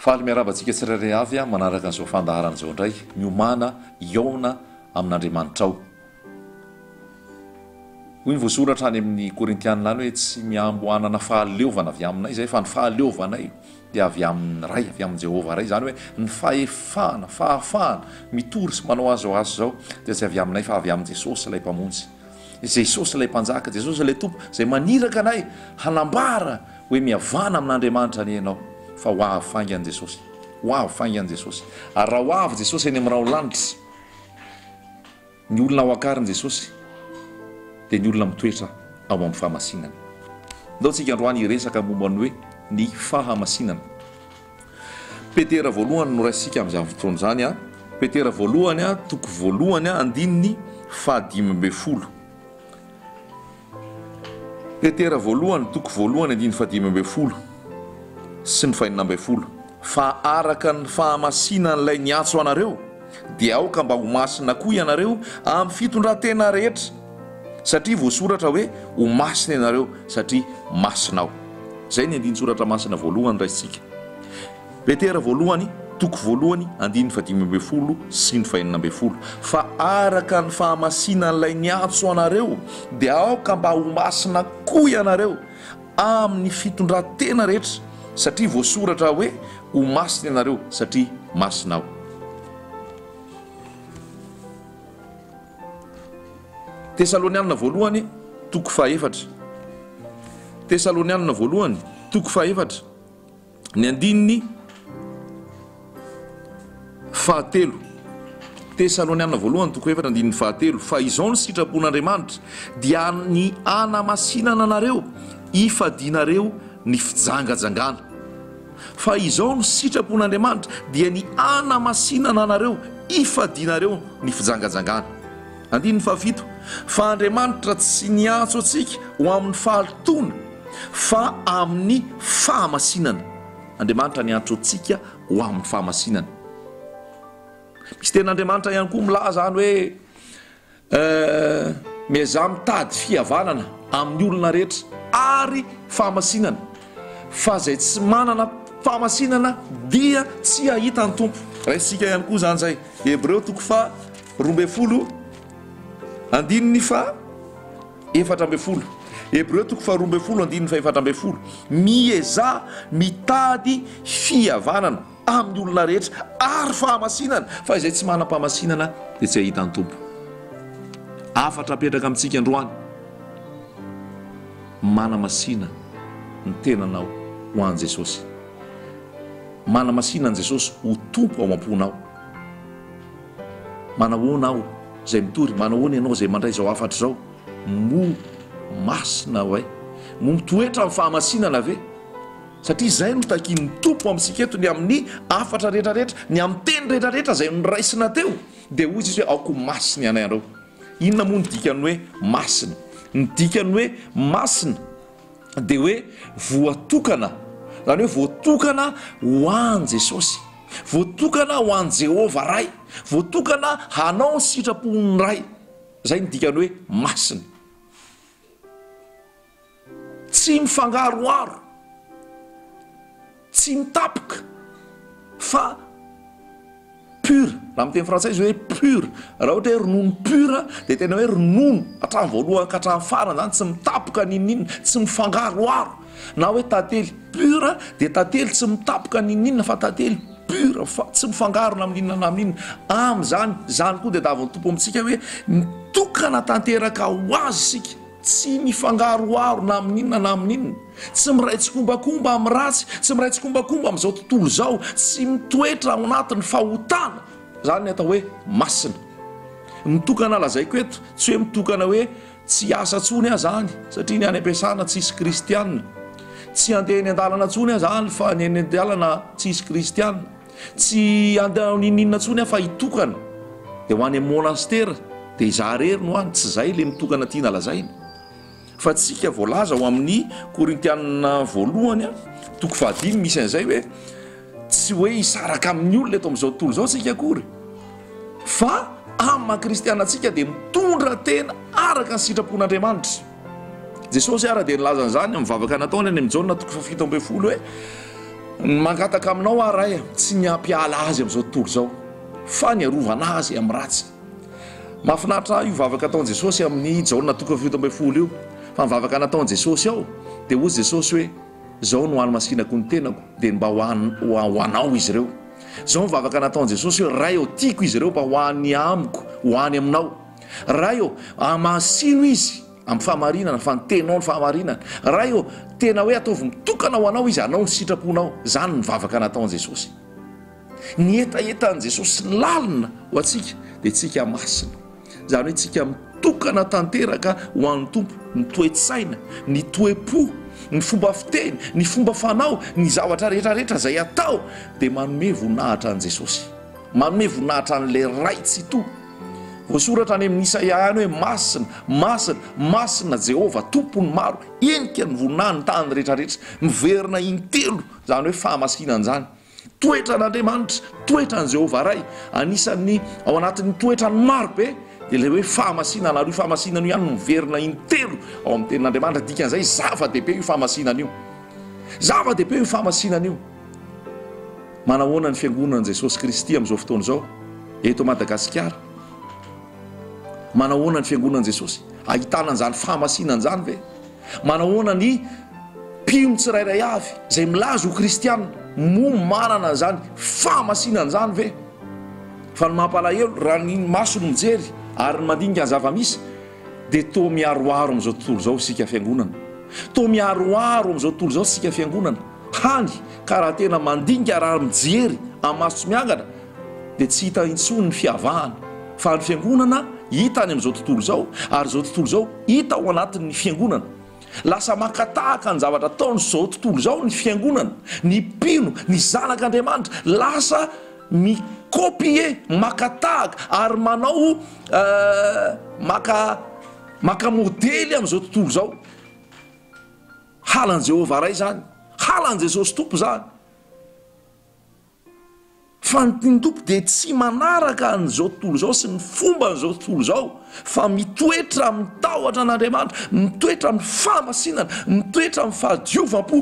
Faly miarahaba antsika tsirairay avy manaraka an'izao fandaharana izao indray. Miomàna hihaona amin'Andriamanitrao. Hoy ny voasoratra any amin'ny Korintianina any hoe tsy mihambo hanana fahaleovana avy aminay izahay fa ny fahaleovanay dia avy amin'ny Ray, avy amin'i Jehovah Ray. Izany hoe ny fahefana, fahafahana mitory sy manao azy izao asa izao dia tsy avy aminay fa avy amin'i Jesosy ilay Mpamonjy. Jesosy ilay Mpanjaka, Jesosy ilay Tompo izay maniraka anay hanambara hoe mihavana amin'Andriamanitra anie ianao fa ho avy faingana Jesosy. Ho avy faingana Jesosy. Ary raha ho avy Jesosy eny amin'ny rahon'ny lanitra, Ny olona ao akarin'i Jesosy dia ny olona mitoetra ao amin'ny fahamasinana. Ndao tsika androany hiresaka momba ny hoe ny fahamasinana. Petera voalohany no raisintsika amin'izany fotoana izany a. Petera voalohany a, toko voalohany a, andininy fahadimy ambin'ny folo. Petera voalohany, toko voalohany, andininy fahadimy ambin'ny folo sy ny fahenina ambin'ny folo. Fa araka ny fahamasinan'ilay niantso anareo, dia aoka mba ho masina koa ianareo amin'ny fitondran-tena rehetra, satria voasoratra hoe, Ho masina ianareo, satria masina Aho. Izay ny andinin-tsoratra masina voalohany raisintsika. Petera voalohany, toko voalohany, andininy fahadimy ambin'ny folo sy ny fahenina ambin'ny folo. Fa araka ny fahamasinan'ilay niantso anareo, dia aoka mba ho masina koa ianareo amin'ny fitondran-tena rehetra, satria voasoratra hoe, Ho masina ianareo, satria masina Aho. Tesalonianina voalohany, toko fahaefatra. Tesalonianina voalohany, toko fahaefatra. Ny andininy fahatelo. Tesaloniana voalohany toko efatra andininy fahatelo. Fa izao ny sitrapon'Andriamanitra, dia ny hanamasinana anareo, hifadianareo ny fijangajangana. Fa izao no sitrapon'Andriamanitra, dia ny hanamasinana anareo, hifadianareo ny fijangajangana. Andininy fahafito. Fa Andriamanitra tsy niantso antsika ho amin'ny fahalotoana, fa amin'ny fahamasinana. Andriamanitra niantso antsika ho amin'ny fahamasinana. Misy tenin'Andriamanitra ihany koa milaza any hoe miezaha mitady fihavanana amin'ny olona rehetra ary fahamasinana, fa izay tsy manana fahamasinana dia tsy hahita ny Tompo. Raisintsika ihany koa izany izay. Hebreo toko faha 12 andininy faha 14. Hebreo toko faharoa ambin'ny folo andininy faha-14. Miezaha mitady fihavanana amin'ny olona rehetra ary fahamasinana, fa izay tsy manam-pahamasinana dia tsy hahita ny Tompo. Hafatra apetraka amintsika androany, manamasina ny tenanao ho an'i Jesosy. Manamasina an'i Jesosy ho Tompo ao am-ponao. Manahoana aho izay mitory? Manahoana ianao izay mandray izao hafatra izao? Moa masina aho eh? Moa mitoetra amin'ny fahamasinana ve? Satria izay no takian'ny Tompo amintsika eto, ny amin'ny hafatra rehetra rehetra, ny amin'ny teny rehetra rehetra izay noraisina teo, dia hoy Izy hoe aoka ho masina ianareo. Inona moa ny dikan'ny hoe masina? Ny dikan'ny hoe masina dia hoe voatokana, izany hoe voatokana ho an'i Jesosy, voatokana ho an'i Jehovah Ray, voatokana hanao ny sitrapon'ny Ray. Izay no dikan'ny hoe masina. Tsy mifangaroharo, tsy mitapoka fa Pur, raha amin'ny teny frantsay izy hoe pur, raha ohatra hoe ronono pur dia tena hoe ronono hatramin'ny voalohany ka hatramin'ny farany izany, tsy mitapoka n'inon'inona, tsy mifangaroharo. Na hoe tantely pur dia tantely tsy mitapoka n'inon'inona fa tantely pur fa tsy mifangaro na amin'inona na amin'inona. Amin'izany, izany koa dia davin'ny Tompo amintsika hoe mitokana tanteraka ho Azy isika. Tsy mifangaroharo na amin'inona na amin'inona, tsy miray tsikombakomba amin'ny ratsy, tsy miray tsikombakomba amin'izao tontolo izao, tsy mitoetra ao anatin'ny fahotana. Izany ny atao hoe masina. Mitokana lazaiko eto, tsy hoe mitokana hoe tsy hiasa intsony aho izany, satria ny any am-piasana tsisy kristiana. Tsy handeha eny an-dalana intsony aho izany fa ny eny an-dalana tsisy kristiana. Tsy hanao n'inon'inona intsony aho fa hitokana dia ho any amin'ny monastera dia izaho irery no any, tsy izay ilay mitokana tiana lazaina fa tsika voalaza ao amin'ny Korintianina voalohany toko fahadimy misy an'izay hoe tsy hoe hisaraka amin'ny olona eto amin'izao tontolo izao tsika akory fa amin'ny maha kristiana antsika dia mitondra tena araka ny sitrapon'Andriamanitra. Jesosy ara dia nilaza an'izany amin'ny vavaka nataony any amin'ny Jaona toko fahafito ambin'ny folo hoe. Mangataka aminao aho Ray a, tsy ny hampiala azy amin'izao tontolo izao, fa ny harovana azy amin'ny ratsy. Mahafinaritra ahy io vavaka ataon'i Jesosy amin'ny Jaona toko 17 io, fa ny vavaka nataon'i Jesosy ao dia hoy Jesosy hoe, Izao no hanamasinako ny tenako, dia ny mba ho ho anao izy ireo. Izao ny vavaka nataon'i Jesosy hoe, Ray ô, tiako izy ireo mba ho any amiko, ho any aminao. Ray ô, amasino izy amin'ny fahamarinana, fa ny teninao ny fahamarinana. Ray ô, tena hoe ataovy mitokana ho anao izy, hanao ny sitraponao. Izany ny vavaka nataon'i Jesosy. Ny hetahetan'i Jesosy lalina ho antsika dia tsika masina. Izany hoe tsika mitokana tanteraka ho an'ny Tompo, ny toe-tsaina, ny toe-po, ny fomba fiteny, ny fomba fanao, ny zavatra rehetra rehetra izay atao dia manome voninahitra an'i Jesosy. Manome voninahitra an'ilay Ray Tsitoha. Voasoratra any amin'ny Isaia ihany hoe masina, masina, masina Jehovah Tompon'ny maro, henika ny voninahiny tany rehetra rehetra. Miverina intelo izany hoe fahamasinana izany. Toetran'Andriamanitra, toetran'i Jehovah Ray, anisan'ny ao anatin'ny toetrany maro be dia ilay hoe fahamasinana, ary io fahamasinana io ihany no miverina intelo ao amin'ny Tenin'Andriamanitra, dikan'izay zava-dehibe io fahamasinana io. Zava-dehibe io fahamasinana io. Manahoana ny fiangonan'i Jesosy Kristy amin'izao fotoana izao eto Madagasikara? Manahoana ny fiangonan'i Jesosy? Ahitana an'izany fahamasinana izany ve? Manahoana ny mpino tsirairay avy izay milaza ho kristiana? Moa manana an'izany fahamasinana izany ve? Fa ny mampalahelo, raha ny maso no mijery ary ny mandinika ny zava-misy, dia toa miharoharo amin'izao tontolo izao isika fiangonana. Toa miharoharo amin'izao tontolo izao isika fiangonana. Hany ka raha tena mandinika raha mijery amin'ny maso tsy miangana dia tsy hita intsony ny fiavahana fa ny fiangonana hita any amin'izao tontolo izao ary izao tontolo izao hita ao anatin'ny fiangonana. Lasa maka tahaka ny zavatra ataon'izao tontolo izao ny fiangonana, ny mpino, ny zanak'Andriamanitra. Lasa mi-copier, maka tahaka ary manao maka maka modely amin'izao tontolo izao. Halan'i Jehovah Ray izany, halan'i Jesosy Tompo izany. Fa ny tian'ny Tompo dia tsy manaraka an'izao tontolo izao sy ny fomban'izao tontolo izao, fa mitoetra amin'ny tahotra an'Andriamanitra, mitoetra amin'ny fahamasinana, mitoetra amin'ny fahadiovam-po.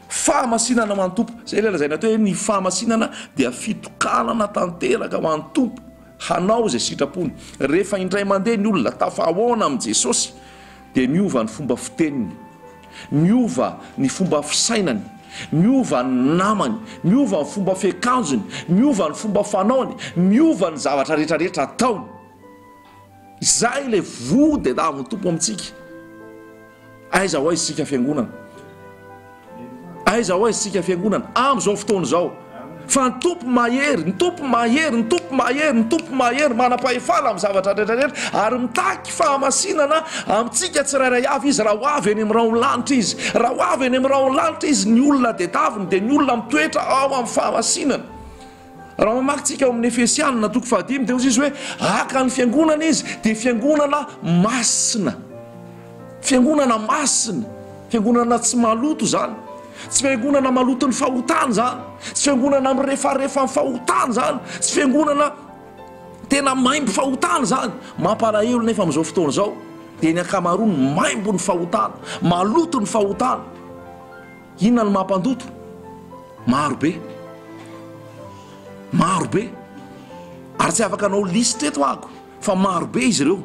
Fahamasinana ho an'ny Tompo. Izay ilay lazaina teo hoe ny fahamasinana dia fitokanana tanteraka ho an'ny Tompo, hanao izay sitrapony. Rehefa indray mandeha ny olona tafahaona amin'i Jesosy, dia miova ny fomba fiteniny, miova ny fomba fisainany, miova ny namany, miova ny fomba fiakanjony, miova ny fomba fanaony, miova ny zavatra rehetra rehetra ataony. Izay ilay voa tadiavin'ny Tompo amintsika. Aiza ho aiza isika fiangonana? Aiza ho aiza isika fiangonana amin'izao fotoana izao? Fa ny Tompo mahery, ny Tompo mahery, ny Tompo mahery, ny Tompo mahery, manam-pahefana amin'ny zavatra rehetra rehetra ary mitaky fahamasinana amintsika tsirairay avy Izy raha ho avy eny amin'ny rahon'ny lanitra Izy. Raha ho avy eny amin'ny rahon'ny lanitra Izy, ny olona tedaviny dia ny olona mitoetra ao amin'ny fahamasinana. Raha mamaky tsika ao amin'ny Efesianina toko fahadimy dia hoy izy hoe haka ny fiangonana izy dia fiangonana masina. Fiangonana masina, fiangonana tsy maloto izany. Tsy fiangonana maloton'ny fahotana izany. Tsy fiangonana mirefarefa amin'ny fahotana izany. Tsy fiangonana tena maimbo fahotana izany. Mampalahelo nefa amin'izao fotoana izao dia ny ankamaroany maimbo ny fahotana, maloto ny fahotana. Inona no mampandoto? Maro be. Maro be. Ary tsy afaka hanao lisitra eto aho fa maro be izy ireo.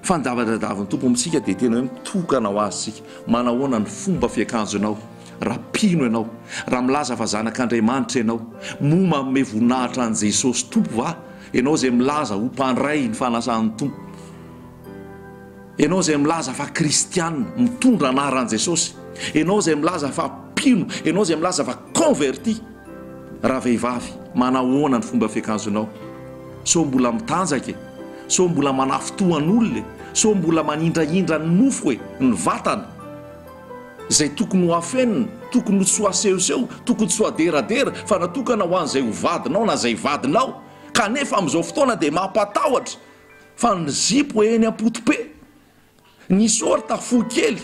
Fa ny zavatra tadiavin'ny Tompo amintsika dia tena hoe mitokana ho Azy isika. Manahoana ny fomba fiakanjonao raha mpino ianao? Raha milaza fa zanak'Andriamanitra ianao, moa manome voninahitra an'i Jesosy Tompo va ianao izay milaza ho mpandray ny fanasan'ny Tompo? Ianao izay milaza fa kristiana, mitondra anaran'i Jesosy. Ianao izay milaza fa mpino, ianao izay milaza fa converti. Ravehivavy, manahoana ny fomba fiakanjonao? Sao mbola mitanjaka e? Sao mbola manafintohan'olona e? Sao mbola manindrahindra ny nofo e? Ny vatana? Izay tokony ho afenina, tokony ho tsy ho asehoseho, tokony tsy ho aderadera, fa natokana ho an'izay ho vadinao na izay vadinao. Kanefa amin'izao fotoana dia mampatahotra. Fa ny zipo eny am-poto-pe, ny short fohy kely,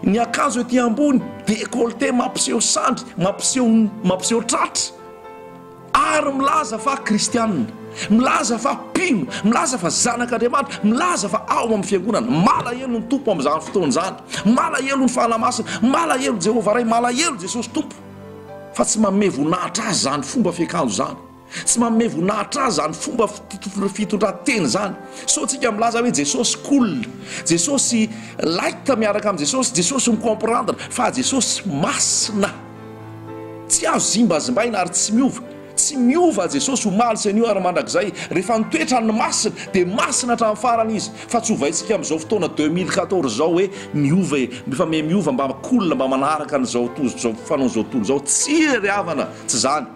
ny akanjo ety ambony décolleté mampiseho sandry, mampiseho mampiseho tratra, ary milaza fa kristianina, milaza fa mpino, milaza fa zanak'Andriamanitra, milaza fa ao amin'ny fiangonana. Malahelo ny Tompo amin'izany fotoana izany. Malahelo ny Fanahy Masina, malahelo Jehovah Ray, malahelo Jesosy Tompo. Fa tsy manome voninahitra azy izany fomba fiakanjo izany. Tsy manome voninahitra azy izany fomba fitondran-tena izany. Sao tsika milaza hoe Jesosy cool, Jesosy light miaraka amin'i Jesosy, Jesosy mi-comprendre, fa Jesosy masina. Tsy azo zimbazimbaina ary tsy miova. Tsy miova Jesosy omaly sy anio ary mandrakizay. Rehefa nitoetra ny masina dia masina hatramin'ny farany Izy. Fa tsy ovaintsika amin'izao fotoana 2014 izao hoe miova e, efa miha miova mba cool mba manaraka an'izao izao fanaon'izao tontolo izao. Tsia ry havana, tsy izany.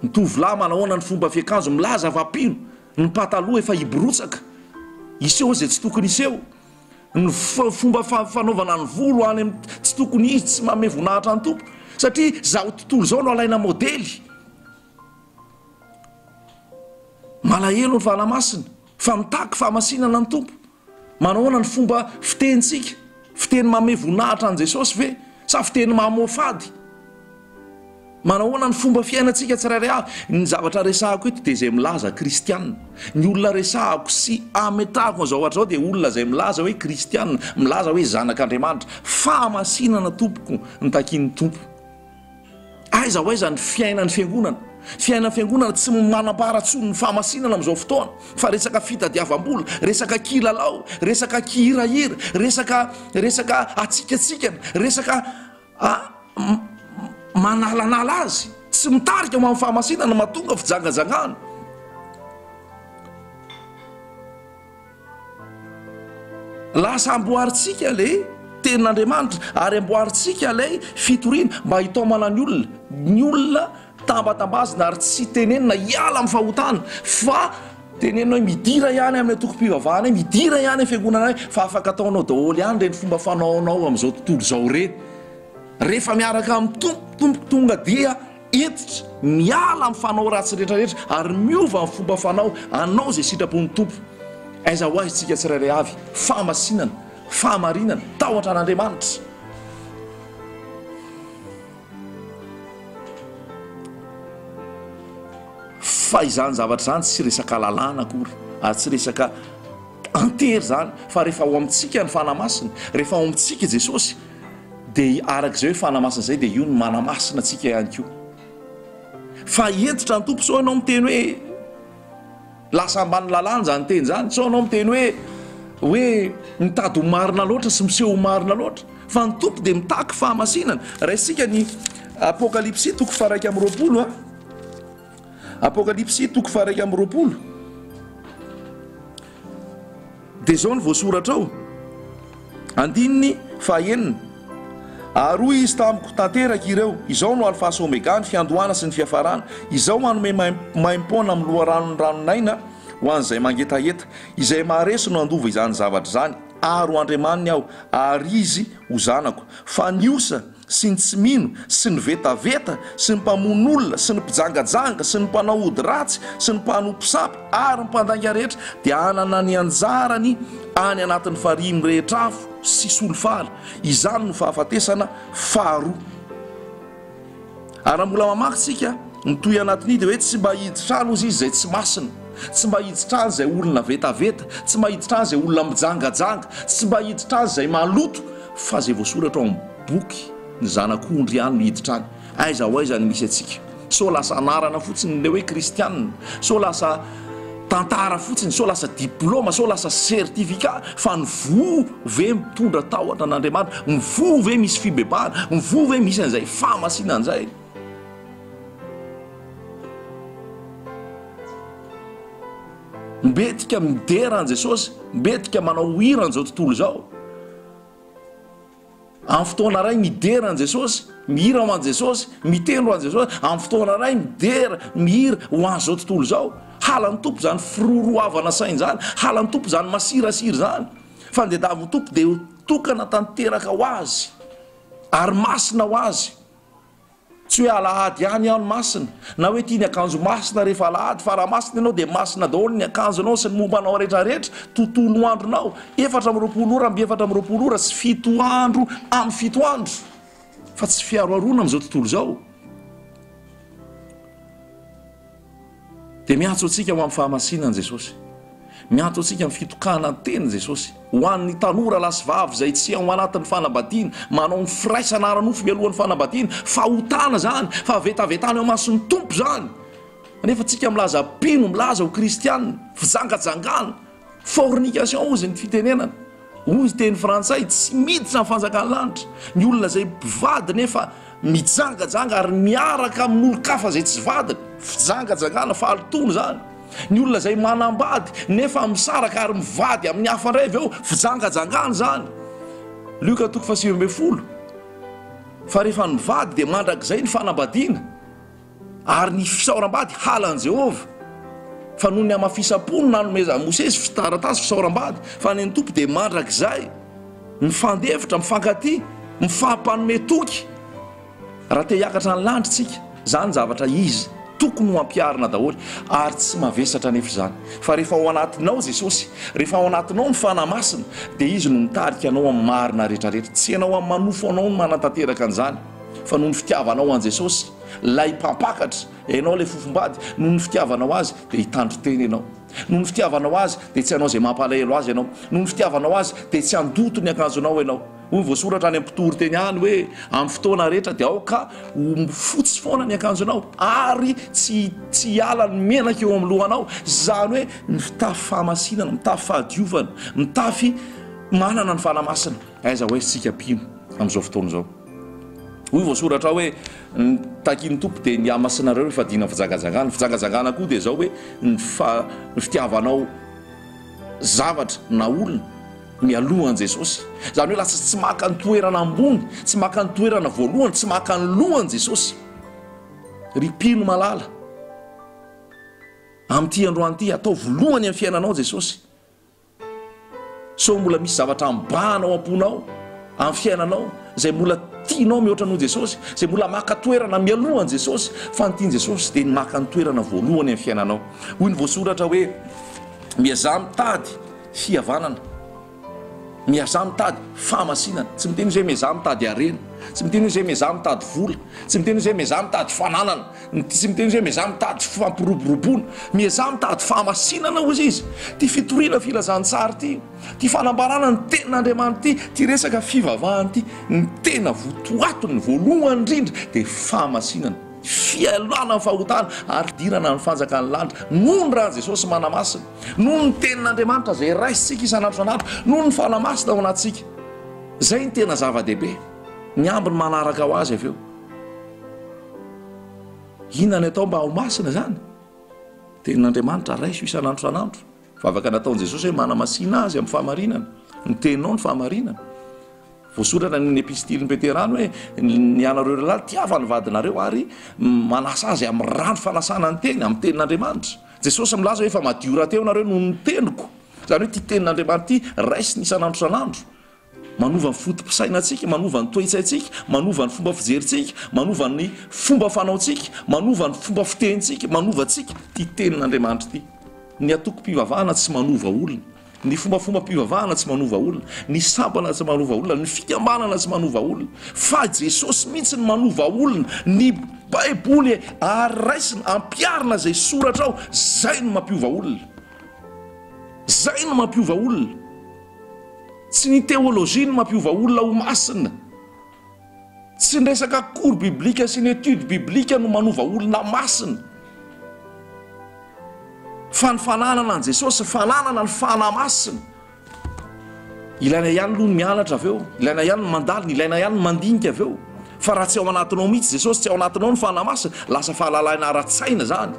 Ny tovolahy manahoana ny fomba fiakanjo, milaza fa mpino, ny pataloha efa hiborotsaka, hiseho izay tsy tokony hiseho. Ny fomba fanaovana ny volo any amin'ny tsy tokony izy, tsy manome voninahitra ny Tompo. Satria izao tontolo izao no alaina modely. Malahelo ny Fanahy Masina fa mitaky fahamasinana ny Tompo. Manahoana ny fomba fitenintsika? Fiteny manome voninahitra an'i Jesosy ve sa fiteny mamoafady? Manahoana ny fomba fiainantsika tsirairay avy? Ny zavatra resahako eto dia izay milaza kristiana. Ny olona resahako sy ametrahako an'izao ohatra izao dia olona izay milaza hoe kristiana, milaza hoe zanak'Andriamanitra. Fahamasinana tompoko ny takian'ny Tompo. Aiza ho aiza ny fiainan'ny fiangonana? Fiainan'ny fiangonana tsy manambara intsony ny fahamasinana amin'izao fotoana fa resaka fitadiavam-bola, resaka kilalao, resaka kihirahira, resaka resaka hatsikatsikana, resaka manalanala azy. Tsy mitarika ho amin'ny fahamasinana mahatonga fijangajangana. Lasa amboarintsika ilay tenin'Andriamanitra ary amboarintsika ilay fitoriana mba hitaomana ny olona. Ny olona tambatambazina ary tsy tenenina hiala amin'ny fahotana fa tenenina hoe midira ihany amin'ny antokom-pivavahanay, midira ihany amin'ny fiangonanay fa afaka ataonao daholo ihany ireny fomba fanaonao amin'izao tontolo izao ireny. Rehefa miaraka amin'ny Tompo, Tompoko tonga dia hentitra, miala amin'ny fanao ratsy rehetra rehetra ary miova ny fomba fanao anao izay sitrapon'ny Tompo. Aiza ho aiza isika tsirairay avy? Fahamasinana, fahamarinana, tahotra an'Andriamanitra. Fa izany zavatra izany tsy resaka lalàna akory ary tsy resaka antery izany fa rehefa ao amintsika ny Fanahy Masina, rehefa ao amintsika i Jesosy, Dia araka izay hoe Fanahy Masina izay dia io no manamasina antsika ihany koa. Fa hentitra ny Tompo sao ianao miteny hoe lasa ambany lalàna izany teny izany, sao ianao miteny hoe hoe mitady ho marina loatra sy miseho ho marina loatra. Fa ny Tompo dia mitaky fahamasinana. Raisika ny Apokalypsy toko faha 21 a. Apokalypsy toko faha 21. Dia izao no voasoratra ao, andininy fahaenina, Ary hoy Izy tamiko, Tanteraka ireo, Izao no Alfa sy Omega, ny fiandohana sy ny fiafarana. Izaho hanome maimaimpoana amin'ny loharanon'ny ranon'aina ho an'izay mangetaheta. Izay maharesy no handova izany zavatra izany, ary ho Andriamaniny Aho, ary izy ho zanako. Fa ny osa, sy ny tsy mino, sy ny vetaveta, sy ny mpamono olona, sy ny mpijangajanga, sy ny mpanao ody ratsy, sy ny mpanompo sampy, ary ny mpandainga rehetra, dia hanana ny anjarany any anatin'ny farihy mirehitra afo sy solifara. Izany no fahafatesana faharoa. Ary raha mbola mamaky tsika, ny tohy anatin'io dia hoe tsy mba hiditra any hozy izy izay tsy masina, tsy mba hiditra any izay olona vetaveta, tsy mba hiditra any izay olona mijangajanga, tsy mba hiditra any izay maloto, fa izay voasoratra ao amin'ny boky ny zanak'ondry ihany no hiditra any. Aiza ho aiza ny misy antsika? Sao lasa anarana fotsiny ilay hoe kristianina, sao lasa tantara fotsiny, sao lasa diploma, sao lasa certificat, fa ny voa ve mitondra tahotra an'Andriamanitra? Ny voa ve misy fibebahana? Ny voa ve misy an'izay fahamasinana izay? Mbetika midera an'i Jesosy, mbetika manao hira an'izao tontolo izao. Amin'ny fotoana iray midera an'i Jesosy, mihira ho an'i Jesosy, mitendry ho an'i Jesosy, amin'ny fotoana iray midera, mihira ho an'izao tontolo izao. Halan'ny Tompo izany firoroavana saina izany, halan'ny Tompo izany masirasira izany. Fa ny diadavin'ny Tompo dia ho tokana tanteraka ho Azy, ary masina ho Azy. Tsy hoe alahady ihany aho no masina, na hoe tia ny akanjo masina rehefa alahady, fa raha masina ianao dia masina daholo ny akanjonao sy ny momba anao rehetra rehetra, tontolo andronao, 24 ora amby 24 ora sy fito andro amin'ny fito andro, fa tsy fiaroharoana amin'izao tontolo izao. Dia miantso antsika ho amin'ny fahamasinana Jesosy. Miantso antsika amin'ny fitokanan-tena Jesosy. Ho an'ny tanora lahy sy vavy izay tsy ao anatin'ny fanambadiana, manao ny firaisana ara-nofo mialohan'ny fanambadiana, fahotana izany, fahavetavetana eo imason'ny Tompo izany. Nefa tsika milaza mpino, milaza ho kristiana, fijangajangana, fornication hozy ny fitenenana, hoy ny teny frantsay, tsy miditra ny fanjakan'ny lanitra. Ny olona izay mpivady nefa mijangajanga ary miaraka amin'olon-kafa izay tsy vadiny, fijangajangana, fahalotoana izany. Ny olona izay manambady nefa misaraka ary mivady amin'ny hafa indray avy eo, fijangajangana izany. Lioka toko faha-19, Fa rehefa nivady dia mandrakizay ny fanambadiana. Ary ny fisaoram-bady halan'i Jehovah, fa noho ny hamafisam-po no nanomezan'i Mosesy taratasy fisaoram-bady, fa ny an'ny Tompo dia mandrakizay, mifandefitra, mifankatia, mifampanome toky. Raha te hiakatra ny lanitra isika, izany zavatra izy tokony ho ampiharina daholo, ary tsy mavesatra anefa izany, fa rehefa ao anatinao Jesosy, rehefa ao anatinao ny Fanahy Masina, dia Izy no mitarika anao amin'ny marina rehetrarehetra. Tsy ianao amin'ny maha-nofo anao no manatanteraka an'izany. Fa noho ny fitiavanao an'i Jesosy, ilay Mpampakatra, ianao ilay fofombady, noho ny fitiavanao Azy dia hitandrin-tena ianao. Noho ny fitiavanao Azy dia tsy hanao izay mampalahelo Azy ianao. Noho ny fitiavanao Azy dia tsy handoto ny akanjonao ianao. Hoy ny voasoratra any amin'ny mpitoriteny any hoe, Amin'ny fotoana rehetra dia aoka ho fotsy foana ny akanjonao ary tsy tsy hiala ny menaka eo amin'ny lohanao. Izany hoe mitafy fahamasinana, mitafy fahadiovana, mitafy manana ny Fanahy Masina. Aiza ho aiza isika mpino amin'izao fotoana izao? Hoy voasoratra ao hoe, Ny takin'ny Tompo dia ny hamasinareo rehefa adina fijangajangana. Ny fijangajangana koa dia izao hoe, ny fa, ny fitiavanao zavatra na olona mialoha an'i Jesosy. Izany hoe lasa tsy maka ny toerana ambony, tsy maka ny toerana voalohany, tsy maka ny lohany Jesosy. Ry mpino malala, amin'ity androany ity, ataovy lohany amin'ny fiainanao Jesosy. Sao mbola misy zavatra mibahana ao am-ponao, amin'ny fiainanao, izay mbola tianao mihoatra noho Jesosy, izay mbola maka toerana mialoha an'i Jesosy, fa ny tian'i Jesosy dia ny maka ny toerana voalohany amin'ny fiainanao. Hoy ny voasoratra hoe, Miezaha mitady fihavanana, miezaha mitady fahamasinana. Tsy miteny izy hoe miezaha mitady harena, tsy miteny izy hoe miezaha mitady vola, tsy miteny izy hoe miezaha mitady fananana. Tsy miteny izy hoe miezaha mitady fampiroboroboana, miezaha mitady fahamasinana hozy izy. Ity fitoriana filazantsara ity, ity fanambarana ny tenin'Andriamanitra ity, ity resaka fivavahana ity, ny tena votoatiny voalohany indrindra dia fahamasinana, fialana amin'ny fahotana ary fidirana ny fanjakan'ny lanitra noho ny ran'i Jesosy manamasina, noho ny tenin'Andriamanitra izay raisintsika isan'andro isan'andro, noho ny Fanahy Masina ao anatintsika. Izay no tena zava-dehibe. Ny ambiny manaraka ho azy avy eo. Inona ny atao mba ho masina izany? Tenin'Andriamanitra raiso isan'andro isan'andro. Vavaka nataon'i Jesosy hoe manamasina azy amin'ny fahamarinana. Ny teninao ny fahamarinana. Voasoratra ny epistilin'i Petera any hoe ny anareo lehilahy tiava ny vadinareo ary manasa azy amin'ny rano fanasana ny teny, amin'ny tenin'Andriamanitra. Jesosy milaza hoe efa madio rahateo nareo noho ny teniko. Izany hoe ity tenin'Andriamanitra ity raisina isan'andro isan'andro. Manova ny foto-pisainantsika, manova ny toe-tsaintsika, manova ny fomba fijerintsika, manova ny fomba fanaontsika, manova ny fomba fitenintsika, manova antsika ity Tenin'Andriamanitra ity. Ny antokom-pivavahana tsy manova olona, ny fombafombam-pivavahana tsy manova olona, ny sampana tsy manova olona, ny fikambanana tsy manova olona, fa Jesosy mihitsy no manova olona, ny Baiboly ary raisina, ampiharina izay soratra ao, izay no mampiova olona. Izay no mampiova olona. Tsy ny théologie no mampiova olona ho masina. Tsy ny resaka cours biblique sy ny étude biblique no manova olona masina. Fa ny fananana an'i Jesosy, fananana ny Fanahy Masina. Ilaina ihany aloha ny mianatra avy eo, ilaina ihany ny mandalina, ilaina ihany ny mandinika avy eo. Fa raha tsy ao anatinao mihitsy Jesosy, tsy ao anatinao ny Fanahy Masina, lasa fahalalana ara-tsaina izany.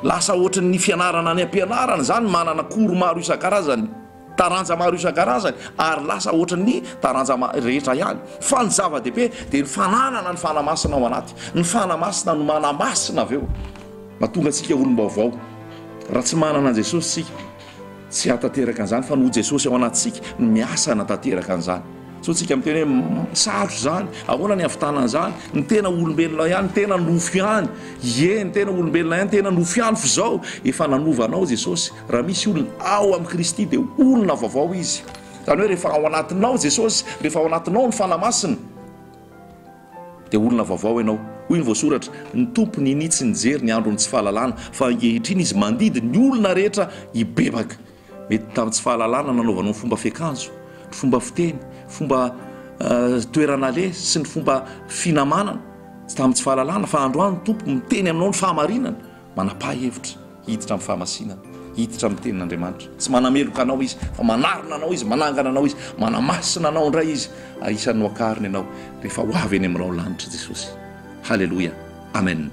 Lasa ohatran'ny fianarana any am-pianarana izany, manana cours maro isan-karazany, taranja maro isan-karazany, ary lasa ohatran'ny taranja rehetra ihany. Fa ny zava-dehibe dia ny fananana ny Fanahy Masina ao anaty. Ny Fanahy Masina no manamasina avy eo. Mahatonga antsika olom-baovao. Raha tsy manana an'i Jesosy isika, tsy hahatanteraka an'izany, fa noho Jesosy ao anatintsika no miasa hanatanteraka an'izany. Sao tsika miteny hoe sarotra izany, ahoana ny hahavitana an'izany, ny tena olombelona ihany, ny tena nofo ihany, ie ny tena olombelona ihany, tena nofo ihany f'izao efa nanova anao Jesosy, raha misy olona ao amin'i Kristy dia olona vaovao izy. Izany hoe rehefa ao anatinao Jesosy, rehefa ao anatinao ny Fanahy Masina dia olona vaovao ianao. Hoy ny voasoratra, Ny Tompo ninia tsy nijery ny andron'ny tsy fahalalana, fa ankehitriny Izy mandidy ny olona rehetra hibebaka. Mety tamin'ny tsy fahalalana nanaovanao ny fomba fiakanjo, ny fomba fiteny, fomba toerana aleha sy ny fomba finamanana. Tsy tamin'ny tsy fahalalana, fa androany ny Tompo miteny aminao ny fahamarinana. Manapaha hevitra hiditra amin'ny fahamasinana, hiditra amin'ny tenin'Andriamanitra. Tsy manameloka anao Izy, fa manarina anao Izy, manangana anao Izy, manamasina anao indray Izy, ary isan'ny nohakarina ianao rehefa ho avy eny amin'ny rahon-lanitra Jesosy. Haleloia. Amen.